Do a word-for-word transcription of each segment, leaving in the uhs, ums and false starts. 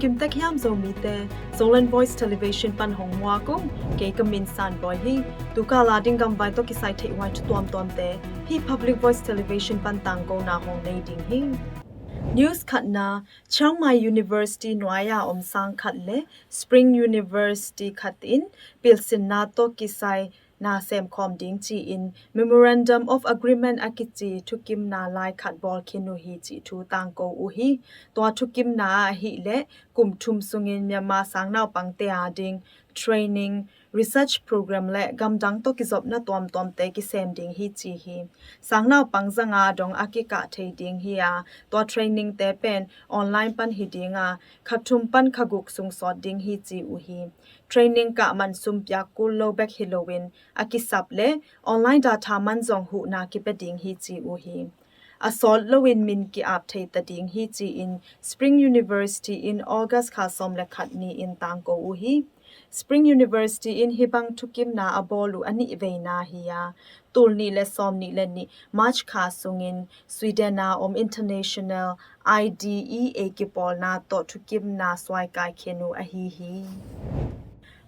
Kimtek hiam Zomite, Zoland Voice Television pan hong muak ung. Kei ka min San Bawi hi. Tukal a ding gamvai tawh kisai theihhuai thu tuamtuamte hih Public Voice Television pan tangkona hong nei ding hi. News khatna, Chiang Mai University nuai-a om sang khat le Spring University khat in pilsinna tawh kisai na semkhawm ding ci-in Memorandum of Agreement a kici thukimna lai khat bawl khin uh hi cih thu tangko uh hi. Tua thukimna ah ahihleh kum thum sungin Myanmar sangnaupangte a ding training, research program le gamdang tawh kizopna tuamtuamte kisem ding hi ci hi. Sangnaupang zanga dong a kikah thei ding hi a, tua trainingte pen online pan hi ding a, kha thum pan kha guk sung sawt ding hi ci uh hi. Training kah man sum piak kul lo bek hi loin a kisap le online data man zong huhna kipia ding hi ci uh hi. A sawt loin min ki-ap thei ta ding hi ci-in Spring University in August kha sawm le khat ni-in tangko uh hi. Spring University in hih bang thukimna a bawl uh a nih veina hi a, tul nih le sawm nih le nih March kha sungin Sweden a om International I D E A kipawlna tawh thukimna suaikai khin uh ahi hi.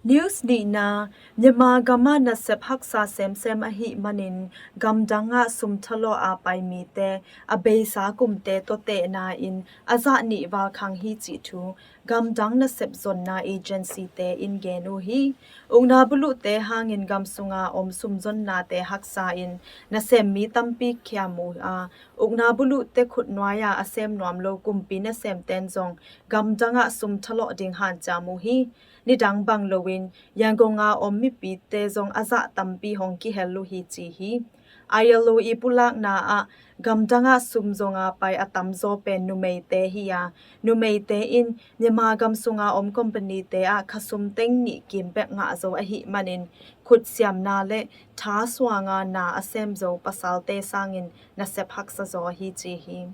News nihna, Myanmar gamah nasep haksa semsem ahih manin gamdangah sum thalawh a pai mite a beisa kumte tawh tehna in a zah nih val khang hi cih thu gamdang nasep zonna agency-te in gen uh hi. Ukna buluhte hangin gam sunga om sumzonnate haksa in nasem mi tampi khiam uh a, ukna buluhte khut nuai-a a sem nuam lo kumpi nasemten zong gamdangah sum thalawh ding hanciam uh hi. Nidang bang loin Yangon a om mipite zong a zah tampi hong kihel uh hi ci hi. I L O i pulakna ah gamdangah sum zonga pai a tamzaw pen numeite hi a, numeite in Myanmar gam sunga om company-te ah kha sum teng nih kim bek ngah zo ahih manin khut siamna le tha suanga na a sem zo pasalte sangin nasep haksa zaw hi ci hi.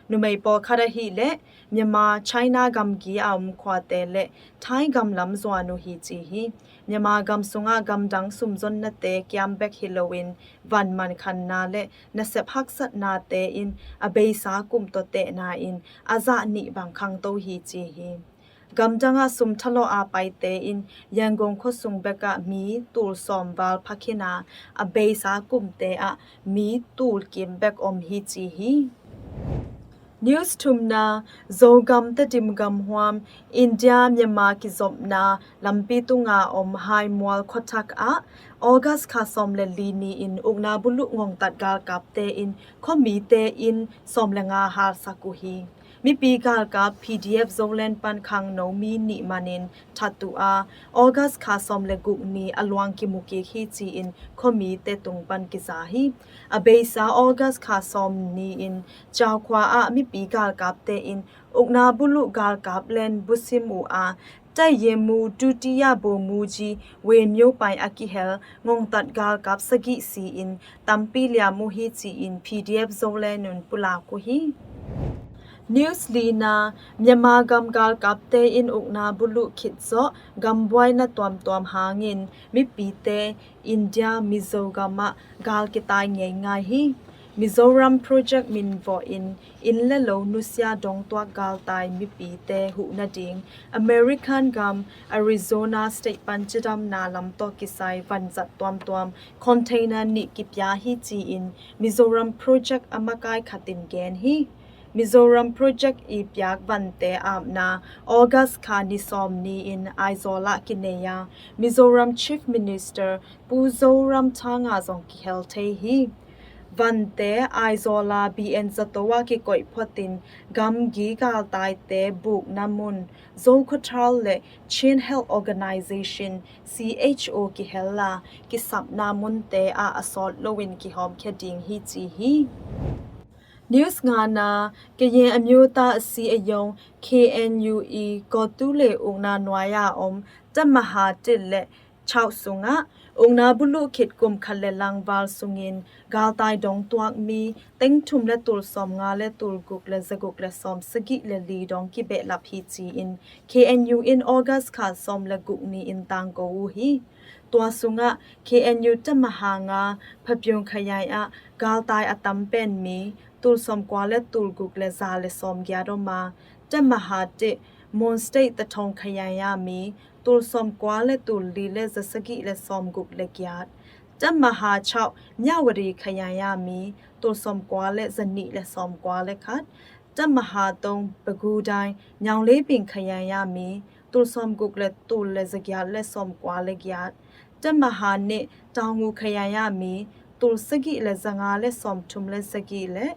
Numei pawlkhat ahihleh Myanmar, China gamgi a om khuate le Thai gam lam zuan uh hi ci hi. Myanmar gam sungah gamdang sumzonnate kiam bek hi loin van mankhanna le nasep haksatnate in a beisa kum tawh tehna in a zah nih bang khangto hi ci hi. Gamdangah sum thalawh a paite in Yangon khuasung bekah mi tul sawm val pha khin a, a beisa kumte ah mi tul kim bek om hi ci hi. News thumna, Zogam Tedim gamhuam India Myanmar kizopna lampi tunga om Haimual khuathak ah August kha sawm le li ni-in ukna buluh ngongtat galkapte in khuamite inn sawm le nga halsak uh hi. Mipi galkap P D F Zoland pan khangno mi nih manin that uh a, August kha sawm le guk ni a luang kimu kik hi ci-in khuamite tung pan kiza hi. A beisa August kha sawm ni-in Cau khua ah mipi galkapte in ukna buluh galkap len busim uh a, Taiye Mu Dutiya Bo Mu Ji Wei Myo Pai a kihel ngongtat galkap sagih si-in tampi liam uh hi ci-in P D F Zoland un pulak uh hi. News lina, Myanmar gam galkapte in ukna buluh khit zawh gambuaina tuamtuam hangin mipite India Mizo gamah gal kitai ngeingai hi. Mizoram Project min vawhin inn le lo nusia dongtuak galtai mipite huh nading American gam Arizona State pan cidamna lam tawh kisai vanzat tuamtuam container nih kipia hi ci-in Mizoram Project a makai khatin gen hi. Mizoram Project i piak vante apna August kha ni sawm ni-in Aizawl ah kinei a, Mizoram Chief Minister Pu Zoramthanga zong kihel thei hi. Vante Aizawl a B N zato ah kikoih photin gamgi galtaite bukna mun Zokhawthar le Chin Health Organization, C H O kihel a, kisapna munte ah a sawt loin kihawmkhia ding hi ci hi. News ngana, Kayin Amyotha Asi Ayong, K N U i Kawtu le ukna nuai-a om Tamaha Tit le Chau sungah ukna buluh khit kum khat le lang val sungin galtai dongtuak mi teng thum le tul sawm nga le tul guk le zaguk le sawm sagih le li dong kibehlap hi ci-in K N U in August kha sawm le guk ni-in tangko uh hi. Tua sungah K N U Tamaha nga Phapiung khayai ah galtai a tam pen mi tul sawm kua le tul guk le za le sawm giat om a, Tamaha Tit Mon State Tatthong khayaya mi tul sawmkua le tul li le zasagih le sawmguk le giat. Tamaha Chau Myawaddy khayaya mi tul sawmkua le zanih le sawmkua le khat. Tamaha Tong Pagudai Nyaungleibing khayaya mi tul sawmguk le tul le zagiat le sawmkua le giat. Tamaha Nih Taungu khayaya mi tul sagih le zanga le sawmthum le sagih le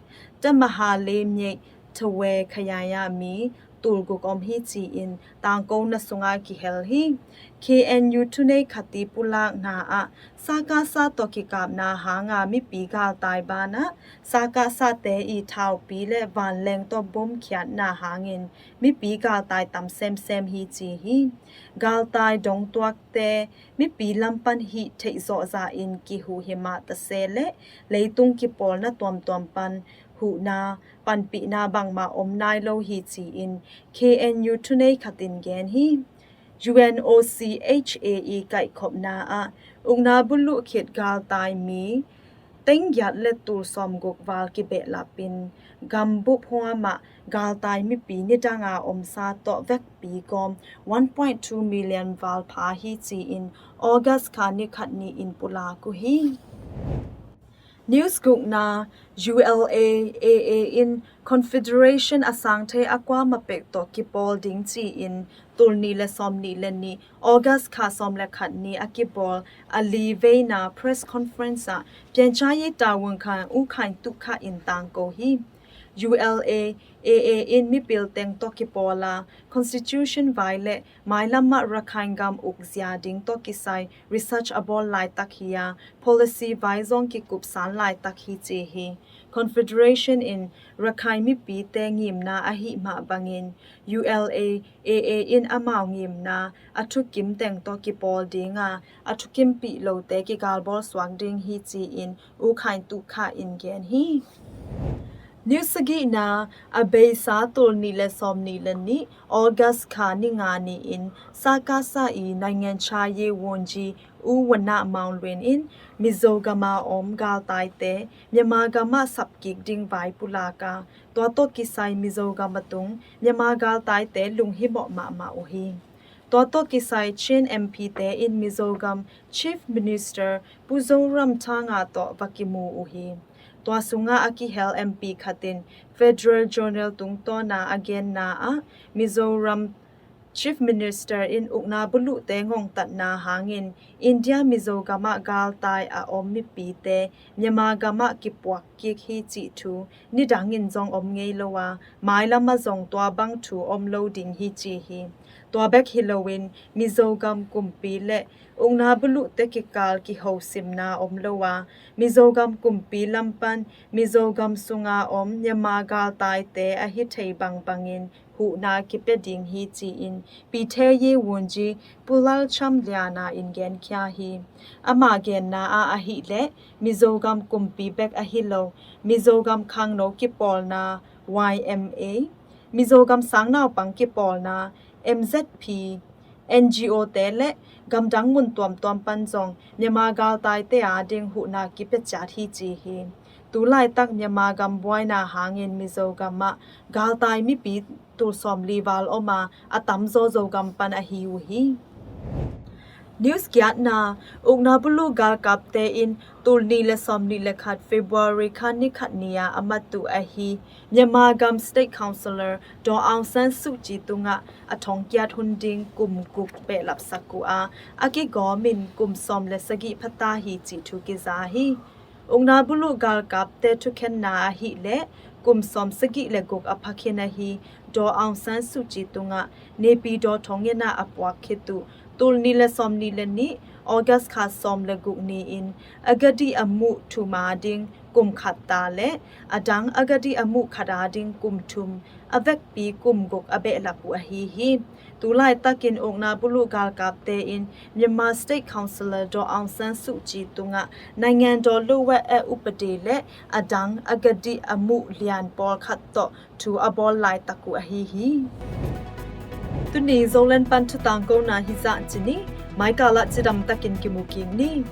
Tamaha Lim Nyei Thawe khayaya mi tul guk om hi ci-in tangkona sungah kihel hi. K N U thunei khati pulakna ah sakasa tawh kikapna hanga mipi galtai banah sakasa te i thaupi le vanleng tawh bom khiatna hangin mipi galtai tam semsem hi ci hi. Galtai dongtuakte mipi lam pan hih theih zawhzah in kihuh himah tase le leitung kipawlna tuamtuam pan huhna panpihna bangmah om nai lo hi ci-in K N U thunei khatin gen hi. U N O C H A E kaihkhopna ah ukna buluh khit galtai mi tenggiat le tul sawmguk val kibehlapin gambup huamah galtai mipi nidanga omsa tawh vekpi gawm one point two million val pha hi ci-in August kha nikhat ni-in pulak uh hi. News gukna, U L A A A in Confederation a sang thei a kuamah pek tawh kipawl ding ci-in tul ni le sawm ni le ni August kha sawm le khat ni a kibawl a li veina press conference ah pianchai taawun khan U Khain Tuk Kha in tangko hi. U L A A A in mipil teng tawh kipawl a constitution vai le mailam ah Rakhine gam uk zia ding tawh kisai research a bawl laitak hi a, policy vai zong kikupsan laitak hi ci hi. Confederation in Rakhine mipite ngimna ahih mah bangin U L A A A in amau ngimna a thukim teng tawh kipawl dinga a thukimpih lote kigalbawl suak ding hi ci-in U Khain Tuk Kha in gen hi. News sagihna, a beisa tul ni le sawm ni le ni August kha ni nga ni-in sakasa i naingan chaye wonji U Wanna Maung Lwin in Mizo gama om galtaite Myanmar gamah sapkik ding vai pulaka tua tawh kisai Mizo gam a tung Myanmar galtaite lunghimawh mahmah uh hi. Tua tawh kisai Chin M P te in Mizo gam Chief Minister Pu Zoramthanga tawh va kimu uh hi. Tua sungah a kihel M P khatin Federal Journal tungtawna a genna ah Mizoram Chief Minister in ukna buluhte ngongtatna hangin India Mizo gamah galtai a om mipite Myanmar gamah kipuak kik hi cih thu nidangin zong om ngei lo a, mailam ah zong tua bang thu om lo ding hi ci hi. Tua bek hi loin Mizo gam kumpi le ukna buluhte kikal kihosimna om lo a, Mizo gam kumpi lam pan Mizo gam sunga om Myanmar galtaite ahi thei bangbangin huhna kipia ding hi ci-in Pyidaungsu Wungyi Pu Lalcham Liana in genkhia hi. Ama genna ah ahih leh Mizo gam kumpi bek ahi lo, Mizo gam khangno kipawlna Y M A, Mizo gam sang naupang kipawlna M Z P, N G O te le gamdang mun tuamtuam pan zong Myanmar galtaite a ding huhna kipia ciat hi ci hi. Tu laitak Myanmar gam buaina hangin Mizo gamah galtai mipi tul sawmli val om a, a tamzaw Zogam pan ahi uh hi. News giatna, ukna buluh galkapte in tul ni le sawm ni le khat February kha ni khat ni-a a mat uh ahi Myanmar gam State Councillor Daw Aung San Suu Kyi tungah a thongkiat hun ding kum guk behlapsak uh a, a kigawmin kum sawm le sagih phata hi cih thu kiza hi. Ukna buluh galkapte thukhenna ahih leh kum sawm sagih le guk a phakhin ahi Daw Aung San Suu Kyi tungah Naypyidaw thonginn ah a puak khit uh tul ni le sawm ni le nih August kha sawm le guk ni-in a gadih a muh thum a ding kum khat ta le a dang a gadih a muh khat a ding kum thum, a vekpi kum guk a behlap uh ahi hi. Tu laitakin ukna buluh galkapte in Myanmar State Councillor Daw Aung San Suu Kyi tungah naingan daw luweh eh upadi le a dang a gadih a muh lian pawlkhat tawh thu a bawl laitak uh ahi hi. Tuni Zoland pan thutangkona hizah ci ni. Maikal ah cidamtakin kimu kik ni.